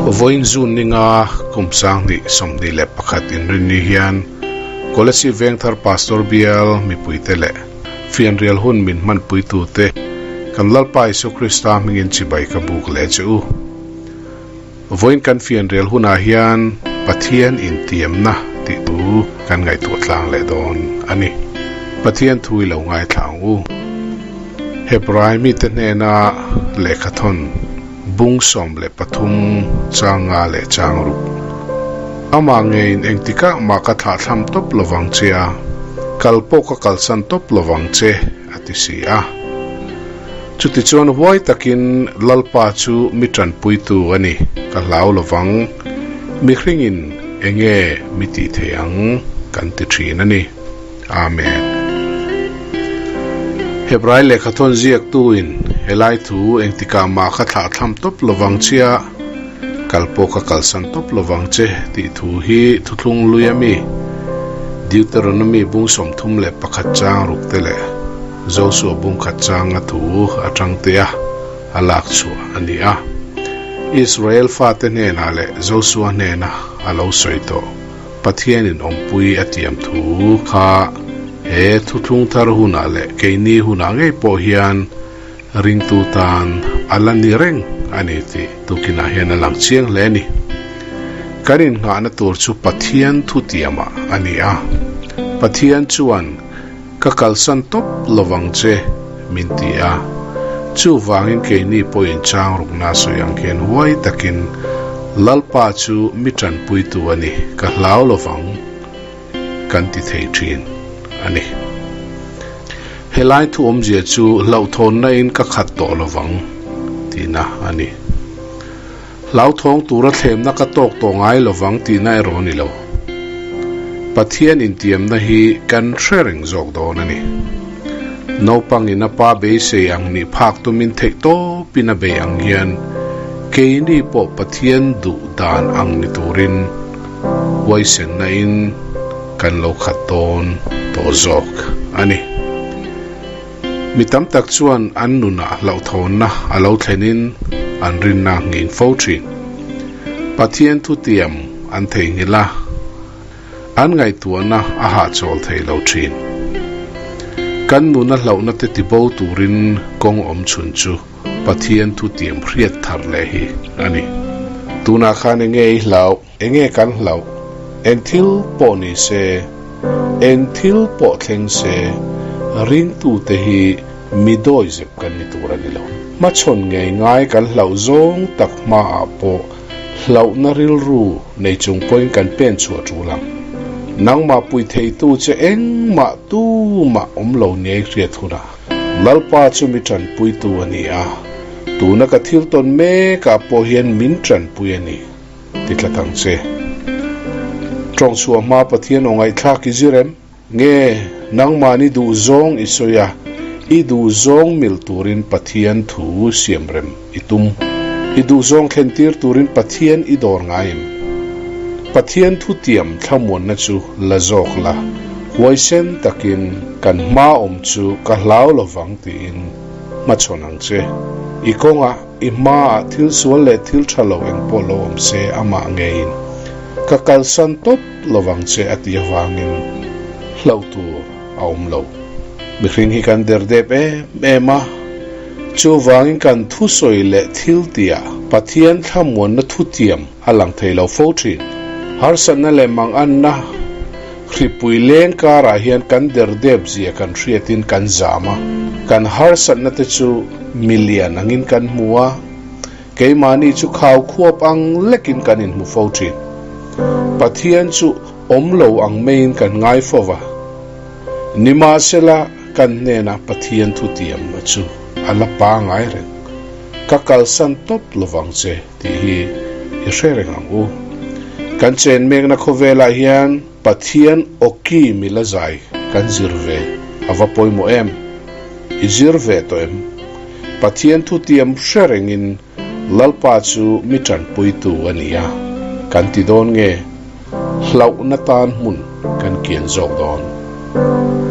Vawiin June ninga kum 2021 inrinni hian Kolasib Vengthar Pastor Bial mipuite leh fianrial hun min hmanpuitute kan Lalpa Isua Krista hmingin chibai ka buk leh che u. Vawiin kan fianrial hunah hian Pathian intiamna tih thu kan ngaihtuah tlang leh dawn a ni. Pathian thu i lo ngaithla ang u. Hebrai mite hnena lehkhathawn bung 13 chang nga leh chang ruk. Amah ngeiin engtikah mah ka thlahthlam tawp lovang che a, kal pawh ka kalsan tawp lovang che, a ti si a. Chutichuan huai takin Lalpa chu mi tanpuitu a ni, ka hlau lovang, mihringin enge mi tih thei ang kan ti thin a ni. Amen. Hebrai lehkhathawn ziaktuin helai thu engtikah mah ka thlahthlam tawp lovang chia, kal pawh ka kalsan tawp lovang che tih thu hi thuthlung lui a mi, Deuteronomy bung 31 chang ruk te leh Josua bung khat changa thu atang te a a lak chhuah a ni a. Israel fate hnenah leh Josua hnena a lo sawi tawh Pathianin awmpui a tiam thu kha he thuthlung thar hunah leh keini hunah ngei pawh hian ringtu tan a la ni reng a ni tih tukinah hian a lang chiang hle a ni. Kan innghahna tur chu Pathian thutiamah a ni a. Pathian chuan Ka kalsan tawp lovang che, min ti a. Chuvangin keini pawhin chang rukna sawi ang hian huai takin Lalpa chu mi tanpuitu a ni, ka hlau lovang kan ti thei thin a ni. Helai thu awmzia chu hlauhthawnna in ka khat tawh lovang tihna a ni. Hlauthawng tura thlemna ka tawk tawh ngai lovang tihna erawh a ni lo. Pathian intiamna hi kan hre reng zawk dawn a ni. Naupangin a pa beisei ang nih phak tumin theih tawpin a bei ang hian keini pawh Pathian duh dan ang ni turin huaisenna in kan lo khat dawn tawh zawk a ni. Mi tam tak chuan an nunah hlauhthawnna a lo thlenin an rinna nghing fo thin. Pathian thutiam an theihnghilh a, an ngaihtuahna a hahchawl thei lo thin. Kan nuna hlauhna te tibo turin kawng awm chhun chu Pathian thutiam hriat thar leh hi a ni. Tunah khan enge i hlauh? Enge kan hlauh? Eng thil pawh ni se, eng thil pawh thleng se, ringtute hi mi dawi zep kan ni tur a ni lo. Hmachhawn ngei ngai kan hlauh zawng tak hmaah pawh hlauhna rilru nei chung pawhin kan pen chhuah tul ang. Nangmah pui theitu che engmah tumah awm lo nia i hriat hunah Lalpa chu mi tanpuitu a ni a, tuna ka thil tawn mekah pawh hian min tanpui a ni. Ti tlat ang che. Tawng chhuah hma Pathian aw ngaihthlak i zir em? Nge nangmahni duh zawng i sawi a, i duh zawng mil turin Pathian thu siam rem i tum? I duh zawng thlen tir turin Pathian i dawr ngai em? Pathian thu tiam thlamuanna chu la zawk la, huaisen takin kan hma awm chu ka hlau lovang tiin hmachhawn ang che. I kawngah I hmaah thil sual leh thil tha lo eng pawh lo awm se amah ngeiin ka kalsan tawp lovang che a tih avangin hlauh tur a awm lo. Mihring hi kan der dep em em a, chuvangin kan thusawi leh thil tihah Pathian thlamuanna thutiam a lang thei lo fo thin. Harsatna leh manganna hripui leng karah hian kan der dep zia kan hriatin kan zam a, kan harsatna te chu milian angin kan hmu a, keimahni chu khau khuap ang lekin kan inhmu fo thin. Pathian chu awm lo ang maiin kan ngai fo va, nimahsela kan hnenah Pathian thutiam chu a la pangai reng. Ka kalsan tawp lovang che tih hi i hre reng ang u. Kan chen mekna khawvelah hian Pathian awki mila zai kan zir ve a va pawimawh em? I zir ve tawh em? Pathian thutiam hre rengin Lalpa chu mi tanpuitu a ni a, kan ti dawn nge? Hlauhna tan hmun kan kian zawk dawn.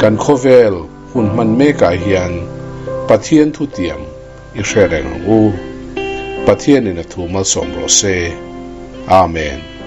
Kan khawvel hun hman mekah hian Pathian thutiam i hre reng ang u. Pathianin a thu malsawm rawh se. Amen.